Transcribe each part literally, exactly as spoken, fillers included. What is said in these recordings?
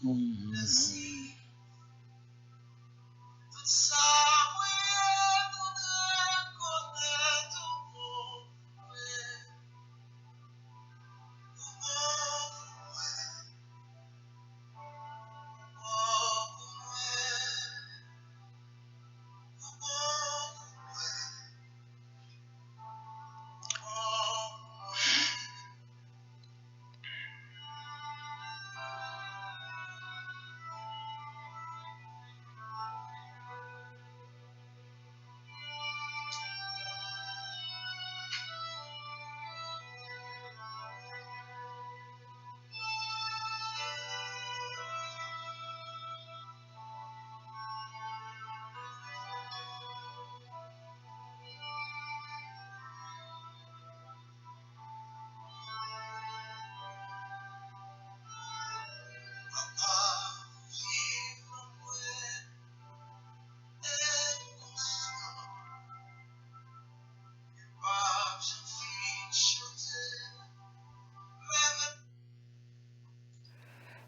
Mèsi.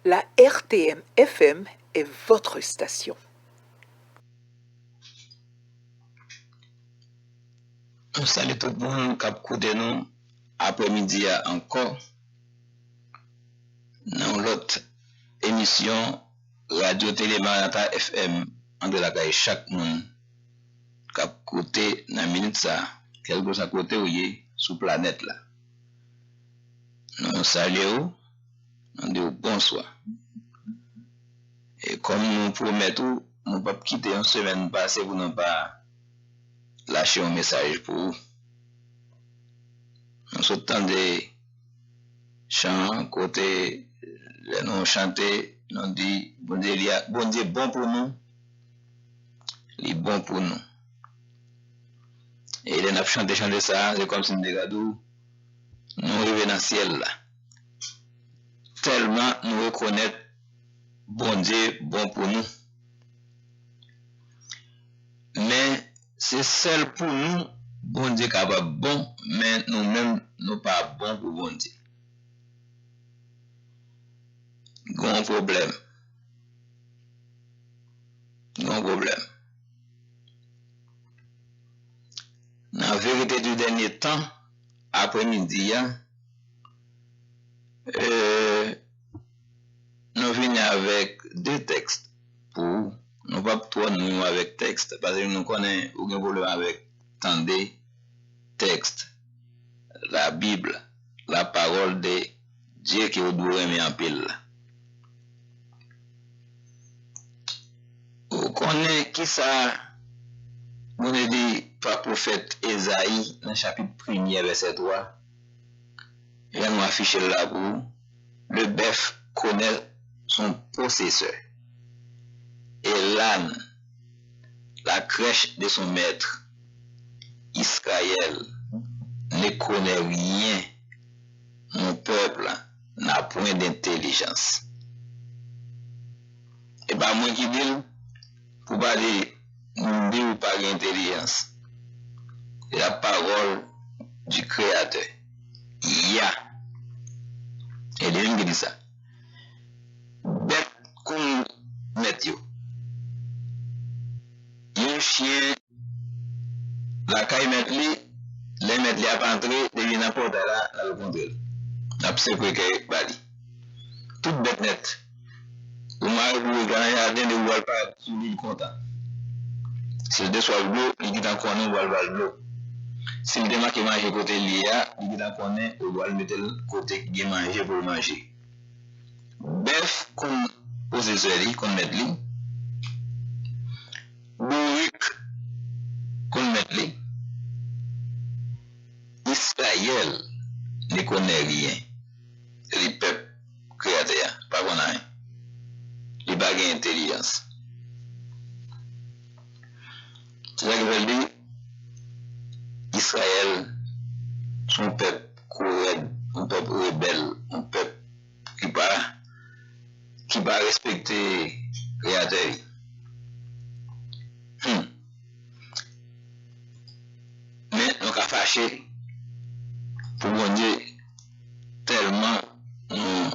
La R T M F M est votre station. Nou salye tout moun k ap koute nou aprèmidi a ankò nan yon lòt emisyon Radyo Tele Maranata F M, antre lakay chak moun k ap koute nan minit sa a, kèlkeswa kote w ye sou planèt la. Nou salye w, nou di w bonswa. E kòm nou pwomèt ou, nou p ap kite yon semèn pase pou nou pa lache yon mesaj pou ou. Nou sot tande chan an kote lè nou chante, nou di Bondye li a, Bondye bon pou nou, li bon pou nou. E lè n ap chante chante sa a, se kòmsi n te ka di w, nou rive nan syèl la. Tèlman nou rekonèt Bondye bon pou nou. Men, se sèl pou nou Bondye kapab bon, men nou menm, nou pa bon pou Bondye. Gen yon pwoblèm. Gen yon pwoblèm. Nan Vérité du Dernier Temps, aprèmidi a, e, nou vini avèk de tèks pou ou. Nou p ap twò nwi w avèk tèks, paske nou konnen ou gen pwoblèm avèk tande tèks, la Bible, la parole de Dieu ke w dwe renmen anpil la. Ou konnen kisa Bondye di pa pwofèt Ezayi nan chapit premye, vèsè twa? Jan nou afiche l la pou ou, le bœuf connaît son possesseur, et l'âne la crèche de son maître. Israël ne connaît rien, mon peuple n'a point d'intelligence. E pa mwen ki di l, pou pa di m di ou pa gen entèlijans. Se la parole du Créateur. Ya. E li menm ki di sa. Bèt konn mèt yo. Yon chen lakay mèt li, lè mèt li ap antre, depi nan pòtay la, l al kontre l. L ap sekwe kè ba li. Tout bèt nèt. Ou mare bourik la nan jaden, depi w al parèt sou li, li kontan. Si l te swaf dlo, li gentan konnen ou pral ba l dlo. Si l te manke manje kote l ye a, li gentan konnen ou pral mete l kote ki gen manje pou l manje. Bèf konn posesè li, konn mèt li. Bourik konn mèt li. Israël ne connaît rien. Se li pèp Kreyatè a, pa konn anyen. Li pa gen entèlijans. Se sa ki fè l di, Izrayèl se yon pèp kou rèd, yon pèp rebèl, yon pèp ki pa, ki pa respekte Kreyatè li. Hmm. Men nou ka fache pou Bondye tèlman nou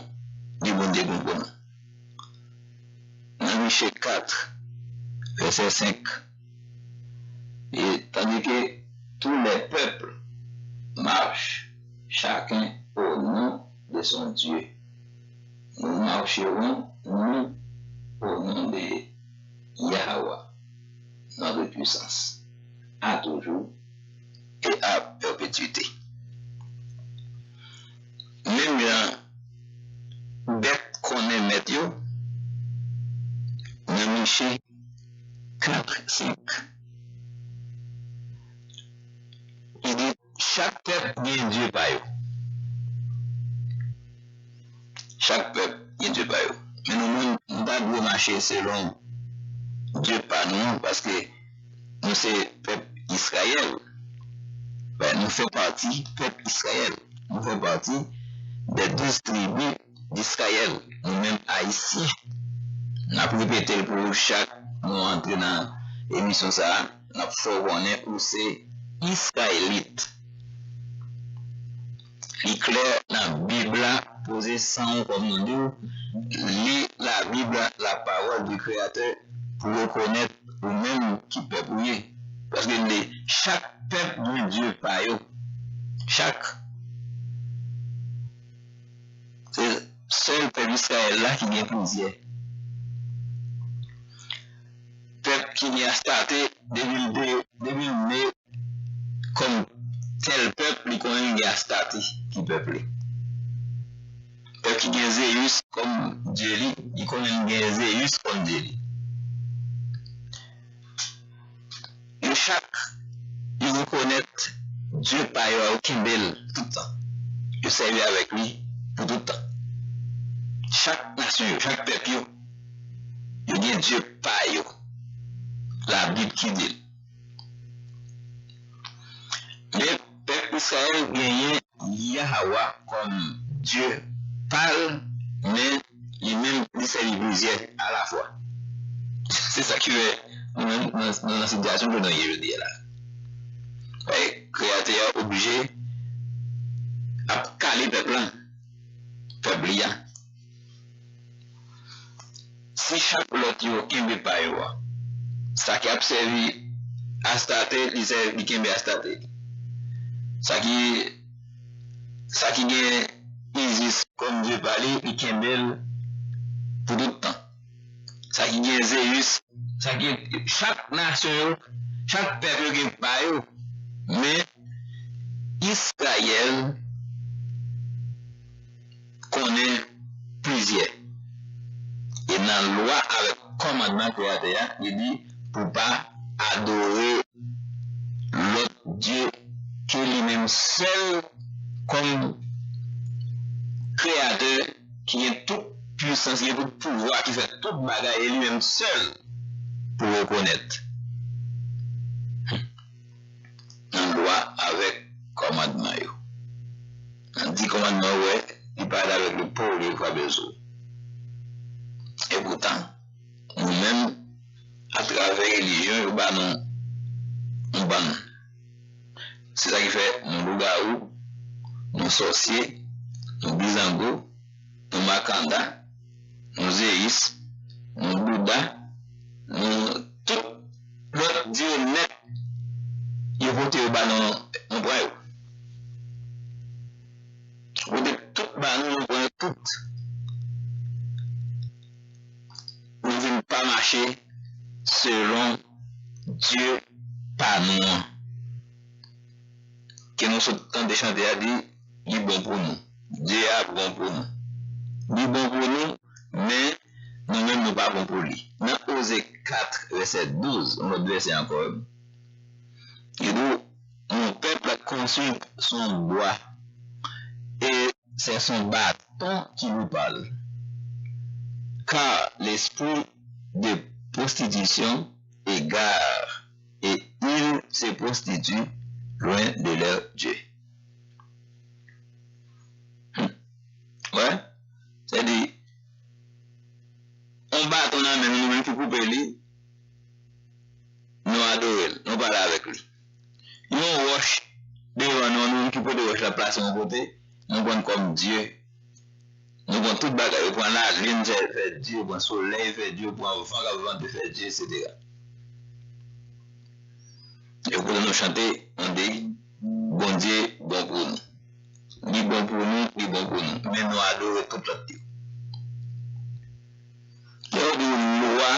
di Bondye bon pou nou. Matthieu quatre, verset cinq. Et tandis que tous les peuples marchent, chacun au nom de son Dieu, nous marcherons, nous, au nom de Yahweh, notre puissance, à toujours et à perpétuité. Menm jan bèt konnen mèt yo, nan Miche kat senk, li di, chak pèp gen dye pa yo. Chak pèp gen dye pa yo. Men nou menm, nou pa dwe mache selon dye pa nou an, paske nou se pèp Izrayèl. Ben, nou fè pati pèp Izrayèl. Nou fè pati des douze tribus d'Israël. Nou menm Ayisyen, n ap repete l pou ou chak nou antre nan emisyon sa a. N ap fè w konnen ou se Izrayelit. Li klè nan Bib la, poze san w kòm nou di w, li Labib la, la parole du Créateur, pou rekonèt ou menm ki pèp ou ye. Paske li di, chak pèp gen dye pa yo. Chak. Se sèl pèp Izrayèl la ki gen plizyè. Pèp ki gen Astarte, depi l te, depi l ne kòm tèl pèp, li konnen l gen Astarte ki pèp li. Pèp ki gen Zeyis kòm dye li, li konnen l gen Zeyis kòm dye li. Yo chak, yo rekonèt dye pa yo a, yo kenbe l tout tan. Yo sèvi avèk li pou tout tan. Chak nasyon yo, chak pèp yo, yo gen dye pa yo. Labib ki di l. Men pèp Izrayèl genyen Yahweh kòm dye pa l, men li menm li sèvi plizyè alafwa. Se sa ki fè nou menm nan, nou nan sitiyasyon ke nou ye jodi a la. Paske Kreyatè a oblije ap kale pèp la, pèp li a. Si chak lòt yo kenbe pa yo a, sa ki ap sèvi Astarte, li sèvi, li kenbe Astarte. Sa ki, sa ki gen Isis kòm dye pa li, li kenbe l pou tout tan. Sa ki gen Zeyis, sa ki, chak nasyon yo, chak pèp yo gen pa yo. Men Izrayèl konnen plizyè. E nan lwa avèk kòmandman Kreyatè a, li di pou pa adore lòt dye ke li menm sèl kòm Kreyatè ki gen tout pwisans, ki gen tout pouvwa, ki fè tout bagay, e li menm sèl pou rekonèt. Nan lwa avèk kòmandman yo. Nan di kòmandman yo, wè, li parèt avèk li, po li frape sou. Epoutan, nou menm, atravè relijyon, yo ba nou yon bann. Se sa ki fè nou lougawou, nou sòsye, nou bizango, nou makanda, nou zeyis, nou bouda, nou tout lòt dye nèt, yo pote yo ba nou, nou pran yo. Yo pote tout ba nou, nou pran yo tout. Nou vin pa mache selon dye pa nou an. Ke nou sot tande chante a di, li bon pou nou. Dye a bon pou nou. Li bon pou nou, men nou menm nou pa bon pou li. Nan Oze kat, vèsè douz, yon lòt vèsè ankò, li di, mon peuple construit son bois, et c'est son bâton qui lui parle. Car l'esprit de prostitution égare, et ils se prostituent loin de leur Dieu. Hmm. Wè, sètadi, yon baton nan men nou, nou menm ki koupe li, nou adore l, nou pale avèk li. Yon wòch devan nou, nou menm ki pote wòch la plase yon kote, nou pran l kòm dye. Nou pran tout bagay. Yo pran lalin fè, fè dye, yo pran solèy fè dye, yo pran van k ap vante fè dye, etsetera. Yo koute nou chante, on di, Bondye bon pou nou. Li bon pou nou, li bon pou nou. Men nou adore tout lòt yo. Lè yo di w lwa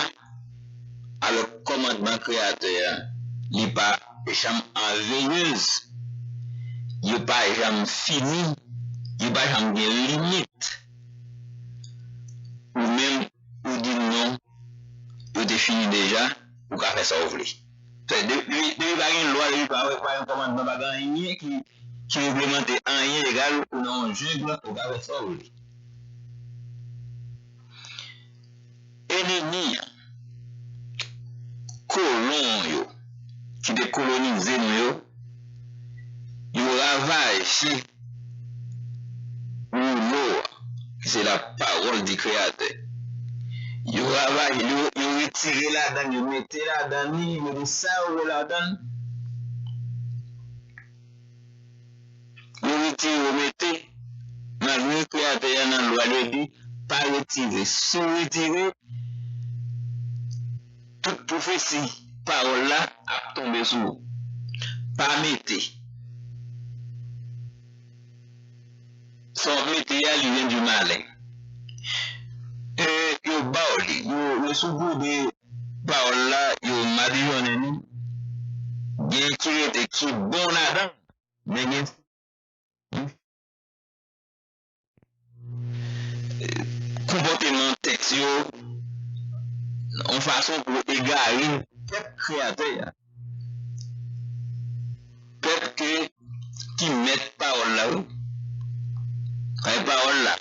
avèk kòmandman Kreyatè a, li pa janm an veyez, yo pa janm fini, yo pa janm gen limit. Ou menm, ou di non, yo te fini deja, ou ka fè sa w vle. Depi, depi pa gen lwa, depi pa, pa gen kòmandman, pa gen anyen ki, ki reglemante anyen, egal, ou nan yon jeng, ou ka fè sa w vle. Enemi an, kolon yo, ki te kolonize nou yo, yo ravaje woulo a, ki se la parole du Créateur. Yo ravaje, yo, yo retire ladan, yo mete ladan li, yo mete sa yo vle ladan. Yo retire, yo mete. Malgre Kreyatè a nan lwa li di, pa retire. Si w retire, tout pwofesi pawòl la ap tonbe sou ou. Pa mete. Sa w ap mete a, li vyen di malen. E yo ba w li, yo, yo sou gode pawòl la, yo madijonnen nou. Gen ki rete ki bon ladan, men gen konpòteman tèks yo yon fason pou egare pèp Kreyatè a. Pèp ke, ki mèt pawòl la, wi. Kay pawòl la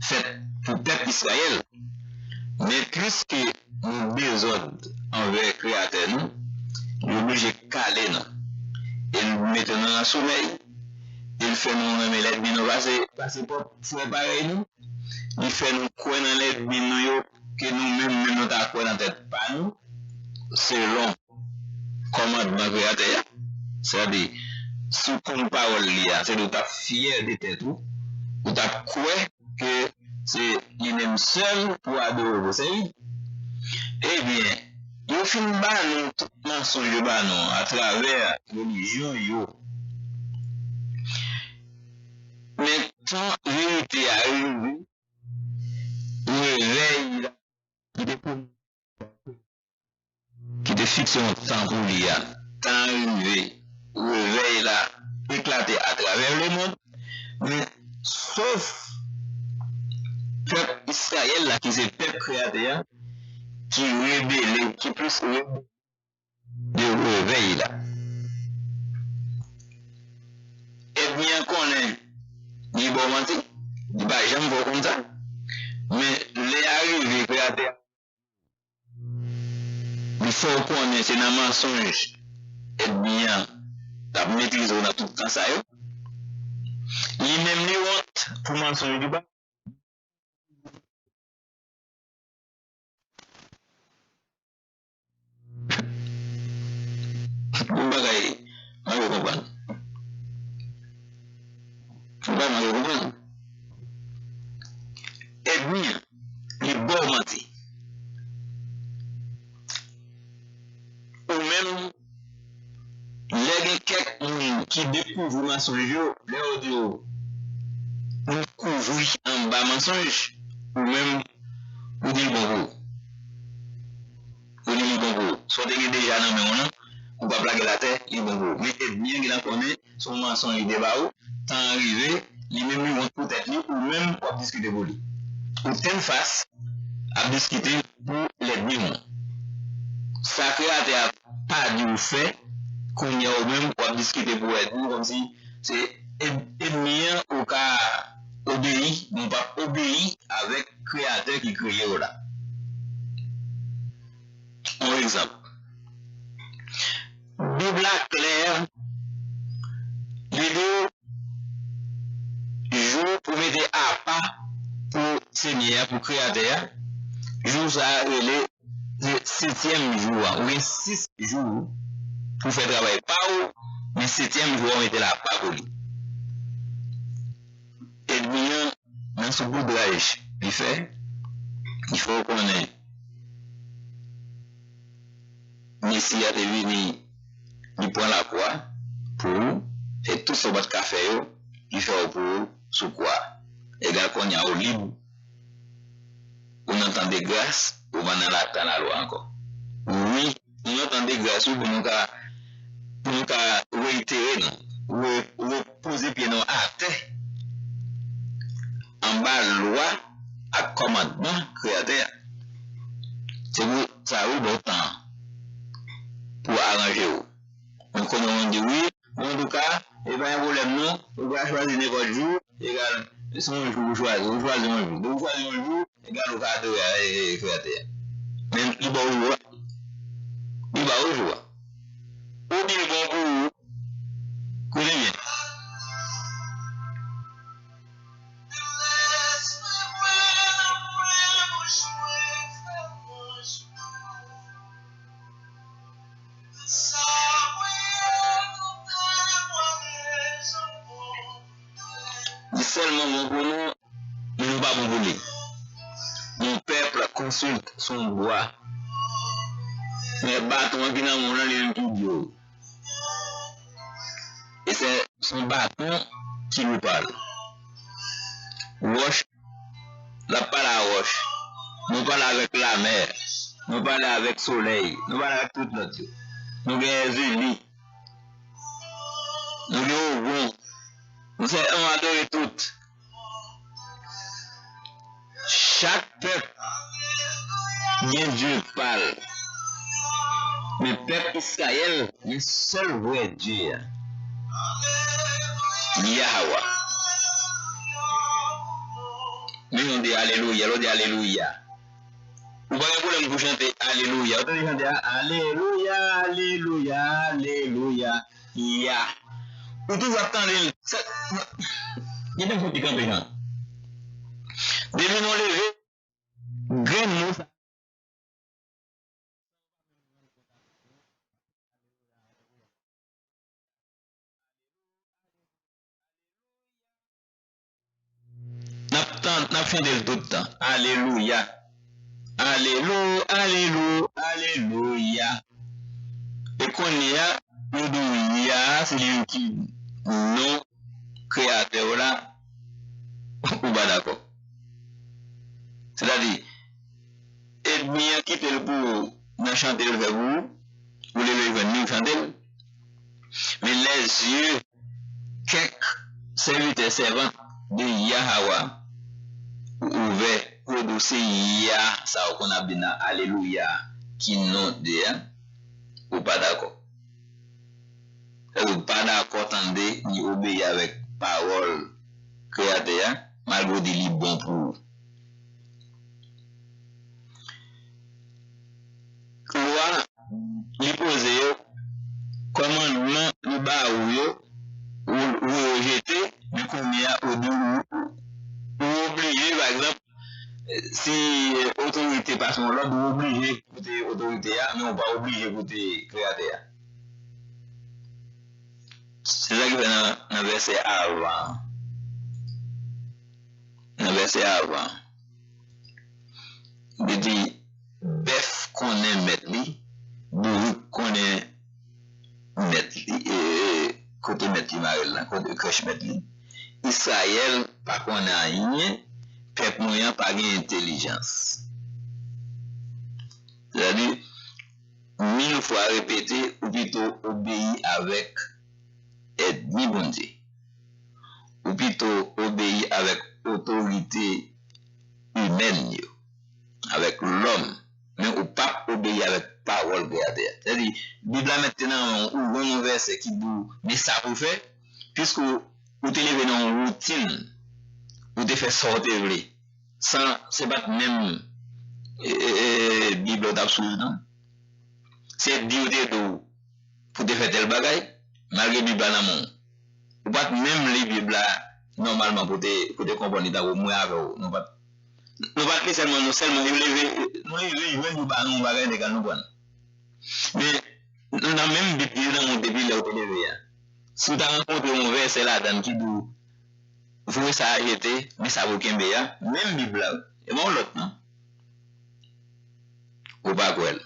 fèt pou pèp Izrayèl. Men pliske nou dezòd anvè Kreyatè nou, li oblije kale nou. E l mete nou nan somèy, e l fè nou renmen lènmi nou pase, pase pwòp frè parèy nou. Li fè nou kwè nan lènmi nou yo, ke nou menm, menm nou ta kwè nan tèt pa nou, selon kòmandman Kreyatè a. Sètadi, si w konn pawòl li a, sètadi ou t ap fyè de tèt ou, ou t ap kwè ke se li menm sèl pou adore, pou sèvi. Ebyen, yo fin ba nou tout mansonj yo ba nou atravè relijyon yo. Men tan verite a rive, revèy la ki te pwomèt, ki te fikse yon tan pou li a, tan an rive, revèy la eklate atravè lemonn, men sof pèp Izrayèl la, ki se pèp Kreyatè a, ki rebele, ki plis rebele de revèy la. Ènmi an konnen li ba w manti, li pa janm vle w konn sa. Men lè a rive, Kreyatè a, li fè w konnen se nan mansonj ènmi an t ap metrize w nan tout tan sa yo. Li menm li wont pou mansonj li ba Bon bagay, m rive konprann. Bon bagay, m rive konprann. Ènmi an, li ba w manti. Ou menm, lè gen kèk moun ki dekouvri mansonj yo, lè yo di w, nou kouvri anba mansonj, ou menm, ou di l bon pou ou. Ou di li bon pou ou. Sa w te gen deja nan men w lan, ou p ap lage l atè, li bon pou ou. Men ènmi an gentan konnen se yon mansonj li te ba ou, tan an rive, li menm li wont pou tèt li, ou menm w ap diskite pou li. Ou tennfas ap diskite pou lènmi w lan. Sa Kreyatè a pa di w fè, kounye a ou menm w ap diskite pou ènmi w kòmsi se èn-, ènmi an ou ka obeyi, men w p ap obeyi avèk Kreyatè ki kreye w la. Yon egzanp. Bib la klè, li di w, jou pou mete apa pou Senyè a, pou Kreyatè a, jou sa a rele se setyèm jou a. Ou gen sis jou pou fè travay pa w, men setyèm jou a, ou mete l apa pou li. Ènmi an, nan Saupoudraj li fè, li fè w konnen Mesi a te vini, li pran lakwa pou ou, e tout sa w pa t ka fè yo, li fè yo pou ou sou kwa a. Egal kounye a ou lib, ou nan tan de gras, ou pa nan la, tan lalwa ankò. Wi, nou nan tan de gras, wi, pou nou ka, pou nou ka reitere nou, re, repoze pye nou atè, anba lwa ak kòmandman Kreyatè a. Se pou sa, wi, ba w tan pou w aranje w. Men kounye a, moun di, wi, antouka, e pa gen pwoblèm non, ou ka chwazi nenpòt jou, egal, se yon jou ou chwazi, ou chwazi yon jou. Depi ou chwazi yon jou, egal ou ka adore a, e, e, Kreyatè a. Men li ba w jou a. Li ba w jou a. Ou di l bon pou ou. Koute byen. Li sèlman bon pou nou, men nou pa bon pou li. Mon peuple consulte son bois. Men baton an ki nan men w lan, li menm ki di w. E se, se yon baton ki nou pale. Wòch, l ap pale a wòch. Nou pale avèk lamè. Nou pale avèk solèy. Nou pale avèk tout lòt yo. Nou gen Ezili. Nou gen Ogon. Nou se, nou adore tout. Chak pèp gen dye pa l. Men pèp Izrayèl gen sèl vrè Dye a, Yahweh. Men yon di alelouya, lòt di alelouya. Ou pa gen pwoblèm pou chante alelouya. Ou tande chante a, alelouya, alelouya, alelouya. Ya. Ou toujou ap tande l. Sa, gen de moun ki kanpe jan. Depi nou leve, grenn mo sa. N ap tan, n ap chante l tout tan. Alelouya. Alelou, alelou, alelouya. E kounye a, yo di w ya, se li menm ki non Kreyatè w la, ou pa dakò. Sètadi, ènmi an kite l pou ou nan chante l fè pou ou, ou leve jwenn li, ou chante l. Men lèzye kèk sèvitè, sèvant de Yahweh ou ouvè pou yo di w se ya sa ou konn ap di nan alelouya ki non de a, ou pa dakò. Sètadi ou pa dakò tande ni obeyi avèk pawòl Kreyatè a, malgre w di li bon pou ou. Lwa li poze yo, kòmandman li ba ou yo, ou, ou rejete, men kounye a ou di ou, ou oblije, pa egzanp, si otorite pase yon lòd, ou oblije koute otorite a, men ou pa oblije koute Kreyatè a. Se sa ki fè nan, nan vèsè avan an. Nan vèsè avan an, li di, bèf konnen mèt li, bourik konnen mèt li, e, kote mèt li mare l lan, kote krèch mèt li. Izrayèl pa konnen anyen, pèp mwen an pa gen entèlijans. Sètadi, mil fwa repete, ou pito obeyi avèk ènmi Bondye. Ou pito obeyi avèk otorite imèn yo, avèk lòm, men ou p ap obeyi avèk pawòl Kreyatè a. Sètadi, Bib la mete nan men w, ou jwenn yon vèsè ki di w, men sa pou w fè, piske w, ou te leve nan yon woutin, ou te fè sa w te vle, san, se pa t menm, e, e, e, Bib la w t ap swiv, non. Se di yo te di w pou te fè tèl bagay, malgre Bib la nan men w. Ou pa t menm li Bib la nòmalman pou te, pou te konprann li tankou mwen avè w. Nou pa t, nou pa t li sèlman, nou sèlman, yo leve, nou leve jwenn yo ba nou yon bagay, nèg la nou pran. Men, nan menm Bib ki nan men w depi lè w te leve a. Si w ta rankontre yon vèsè ladan l ki di w, voye sa a jete, men sa pou kenbe a, menm Bib la, wi. E pa yon lòt non. Ou pa kwè l.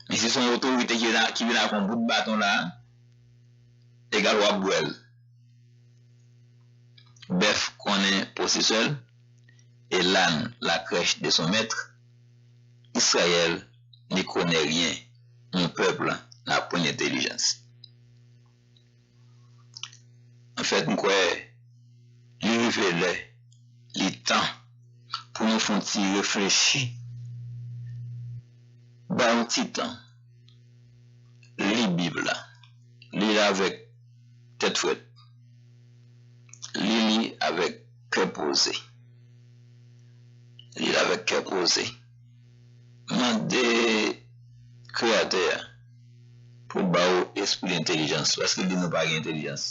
Men si se yon otorite ki vin a, ki vin ak yon bout baton la, egal w ap bwè l. Bèf konnen posesè l, et l'âne la crèche de son maître. Israël ne connaît rien, mon peuple n'a point d'intelligence. Anfèt, m kwè li rive lè, li tan pou nou fè yon ti reflechi, bay yon ti tan, li Bib la, li l avèk tèt frèt, li li avèk kè poze. Li l avèk kè poze. Mande Kreyatè a pou l ba w espri entèlijans, paske l di nou pa gen entèlijans.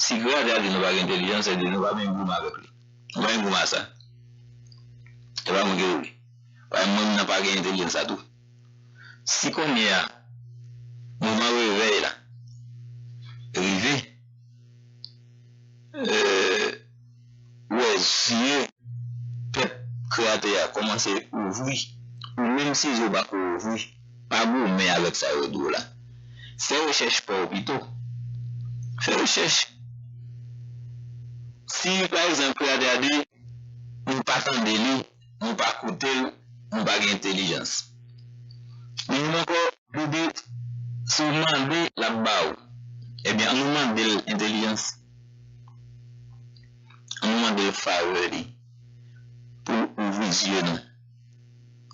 Si Kreyatè a di nou pa gen entèlijans, sa vle di nou pa menm goumen avèk li. Nou pa menm goumen a sa. E pa mwen ki di w li. Paske mwen menm nan pa gen entèlijans sa tou. Si kounye a, moman revèy la rive, euh, wè zye pèp Kreyatè a kòmanse ouvri, ou menm si zye w pa ko ouvri, pa goumen avèk sa yo di w la. Fè rechèch pa w pito. Fè rechèch. Si, pa egzanp, Kreyatè a di, nou pa tande li, nou pa koute l, nou pa gen entèlijans. Li menm ankò, li di, si w mande, l ap ba ou. Ebyen, ann nou mande l entèlijans. Ann nou mande l favè li pou l ouvri zye nou.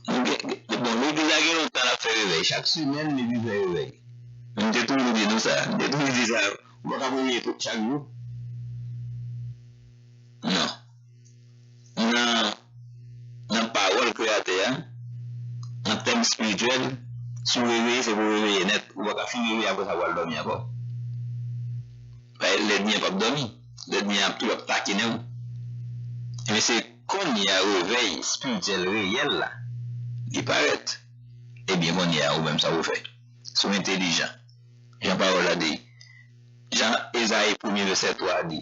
Nou gen, gen, bon, legliz la gen lontan l ap fè revèy. Chak semèn, legliz fè revèy. M te toujou di nou sa. M te toujou di sa. Ou pa ka premye chak jou. Non. Nan, nan pawòl Kreyatè a, an tèm espirityèl, si w reveye, se pou w reveye nèt. Ou pa ka fin reveye apre sa w al dòmi ankò. Paske lènmi an p ap dòmi. Lènmi an ap toujou ap takinen w. Ebyen, se kounye a revèy espirityèl reyèl la, li parèt. Ebyen, kounye a, ou menm sa w fè. Si w entèlijan, jan pawòl la di, jan Ezayi premye vèsè twa a di,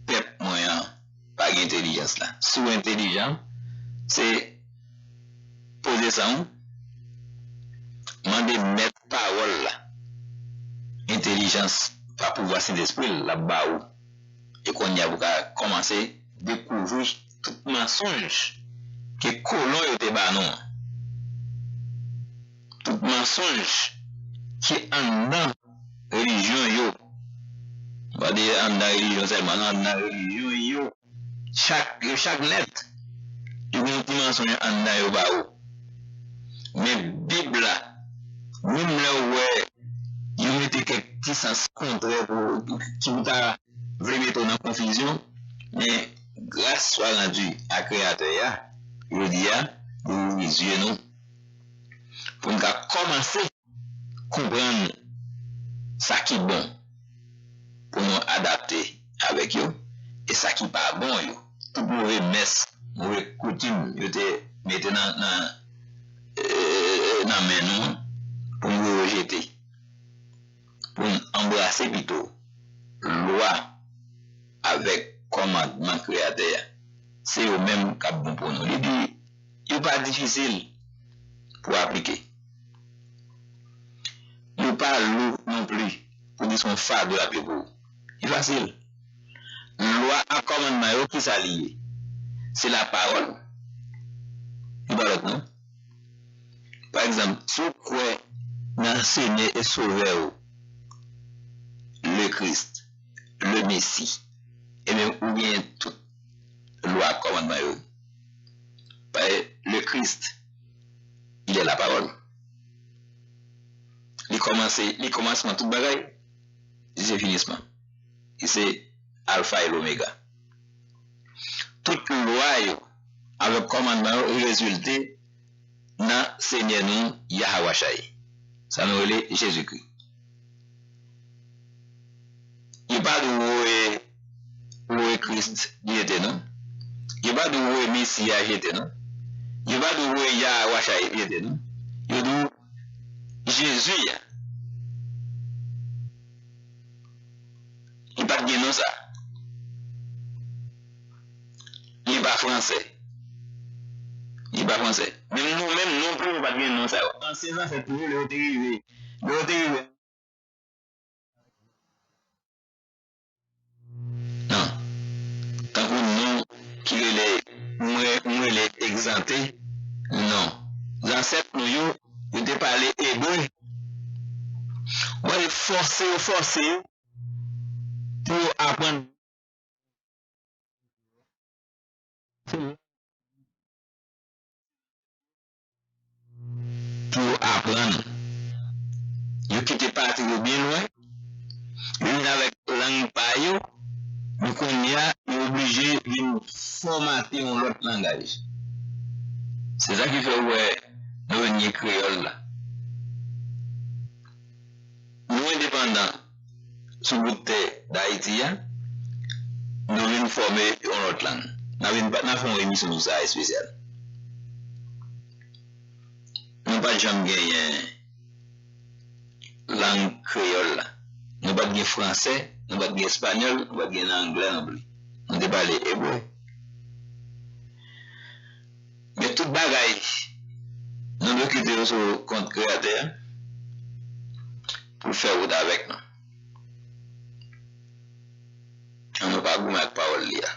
pèp mwen an pa gen entèlijans la. Si w entèlijan, se poze san w, mande mèt pawòl la entèlijans pa pouvwa Sentespri l, l ap ba ou. E kounye a pou ka kòmanse dekouvri tout mansonj ke kolon yo te ba nou an. Tout mansonj ki anndan relijyon yo. M pa di anndan relijyon sèlman, non, anndan relijyon yo. Chak, yo chak nèt, yo gen yon ti mansonj anndan yo ba ou. Men Bib la, menm lè w wè yo mete kèk ti sans kontrè pou, ki pou ta vle mete w nan konfizyon, men gras swa randi a Kreyatè a, jodi a, li ouvri zye nou pou n ka kòmanse konprann sa ki bon pou nou adapte avèk yo, e sa ki pa bon yo. Tout move mès, move koutim yo te mete nan, nan, euh, nan men nou an pou nou rejete, pou n anbrase pito lwa avèk kòmandman Kreyatè a. Se yo menm k ap bon pou nou. Li di, yo pa difisil pou aplike. Yo pa lou non pli pou di se yon fado y ap ye pou ou. Li fasil. Lwa ak kòmandman yo, kisa li ye? Se lapawòl. Li pa lòt non. Pa egzanp, si w kwè nan Senyè e Sovè w, le Christ, le Messie, ebyen, ou genyen tout lwa ak kòmandman yo. Paske le Christ, il est la parole. Li kòmanse, li kòmansman tout bagay, li se finisman. Li se Alfa e Lomega. Tout lwa yo avèk kòmandman yo rezilte nan Senyè nou Yahawashai. Sa nou rele Jezikri. Yo pa di w voye, voye Kris jete non. Yo pa di w voye Mesi a jete non. Yo pa di w voye Yahawashai jete non. Yo di w Jezi a. Li pa t gen non sa. fransè. Li pa fransè. Menm nou menm non pli, nou pa t gen non sa yo. Ansyen zansèt nou yo, lè yo te rive, lè yo te rive Non. Tankou non ki rele, mwen, mwen rele egzante, non. Zansèt nou yo, yo te pale ebre. Ou wè, fòse yo, fòse yo pou yo aprann pou yo aprann. Yo kite patri yo byen lwen, yo vin avèk lang pa yo, men kounye a, yo oblije vin fòmate yon lòt langaj. Se sa ki fè w wè nou vin gen kreyòl la. Nou endepandan sou bout tè Dayiti a, nou vin fòme yon lòt lang. N a vin, n a fè yon emisyon sou sa espesyal. Nou pa t janm genyen lang kreyòl la. Nou pa t gen fransè, nou pa t gen espanyòl, nou pa t gen anglè non pli. Nou te pale ebre. Men tout bagay, nou dwe kite yo sou kont Kreyatè a pou l fè wout avèk nou. An nou pa goumen ak pawòl li a.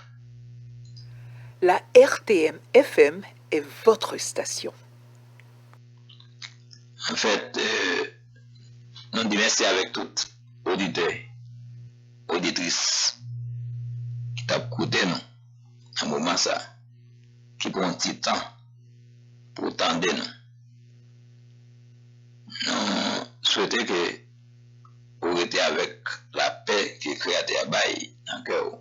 La R T M F M est votre station. Anfèt, euh, nou di mèsi avèk tout oditè, oditris ki t ap koute nou nan moman sa, ki pran ti tan pou tande nou. Nou swete ke ou rete avèk lapè ke Kreyatè a bay nan kè w.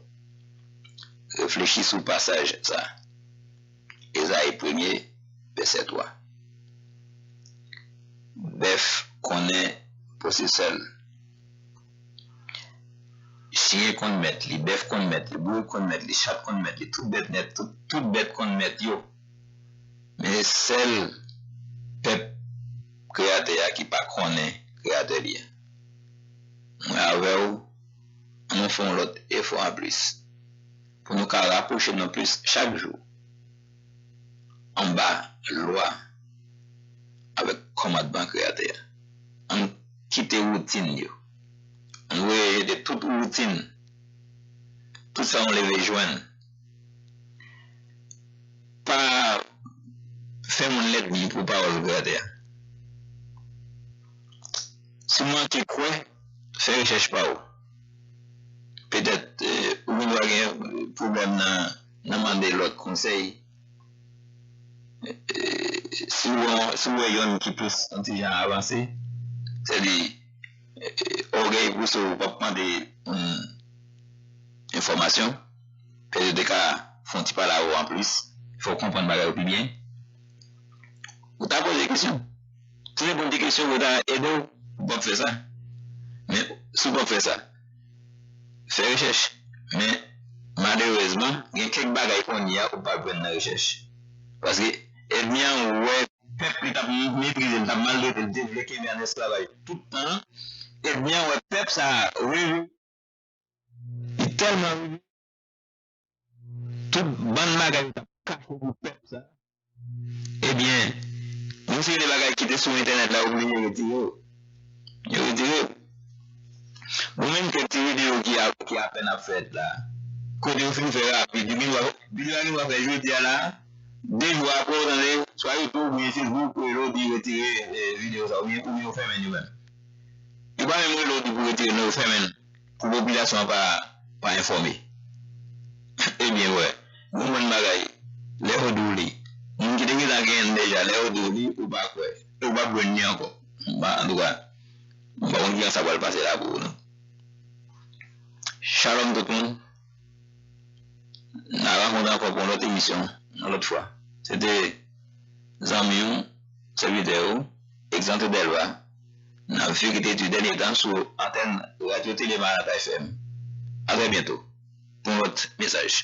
Reflechi sou pasaj sa. Ezayi premye, vèsè twa. Bèf konnen posesè l. Chen konn mèt li, bèf konn mèt li, bourik konn mèt li, chat konn mèt li, tout bèt nèt, tout, tout bèt konn mèt yo. Men sèl pèp Kreyatè a ki pa konnen Kreyatè li a. Mwen avè w, ann nou fè yon lòt efò anplis, pou nou ka rapwoche nou plis chak jou anba lwa avèk kòmandman Kreyatè a. Ann kite woutin yo. Ann voye jete tout woutin, tout sa nou leve jwenn. Pa fè moun lènmi pou pawòl Kreyatè a. Si w manke kwè, fè rechèch pa w. Petèt, eh, ou gen dwa gen pwoblèm nan, nan mande lòt konsèy. Eh, si w, si w wè yonn ki plis yon ti jan avanse, sèdi, eh, ògèy pouse w, w p ap mande, hmm, enfòmasyon. Petèt yo te ka fè yon ti pale avè w anplis, fè w konprann bagay yo pi byen. Ou ta poze kesyon. Si w reponn ti kesyon, ou ta ede w, ou p ap fè sa. Men, si w p ap fè sa, fè rechèch. Men, malerezman, gen kèk bagay kounye a ou p ap jwenn nan rechèch. Paske ènmi an wè pèp li t ap meprize, li t ap maltrete, li te vle kenbe an esklavaj tout tan an. Ènmi an wè pèp sa a reve Li tèlman rive, tout bann bagay yo t ap kache pou pèp sa. Ebyen, yon seri de bagay ki te sou entènèt la, yo oblije retire yo. Yo retire yo. Bon, menm kèk ti videyo ki a, ki apèn ap fèt la, kote yo fin fè rapid, yo gen dwa, videyo a gen dwa fè jodi a la, de jou apre, ou tande, swa YouTube oubyen Facebook, yo di retire, eh, videyo sa, oubyen, oubyen yo fèmen yo menm. Yo pa menm rele w di pou retire, non, yo fèmen l pou popilasyon an pa, pa enfòme. Ebyen, wè, yon bann bagay, lè yo di w li, moun ki te gentan genyen l deja, lè yo di w li, ou pa kwè, e ou p ap jwenn li ankò. Bon, antouka, m pa konn kijan sa pral pase la pou ou, non. Shalom tout moun. N a rankontre ankò pou yon lòt emisyon, yon lòt fwa. Se te zanmi w, sèvitè w, Exante Delva, nan Vérité du Dernier Temps sou antèn Radyo Tele Maranatha F M. A trè byento pou yon lòt mesaj.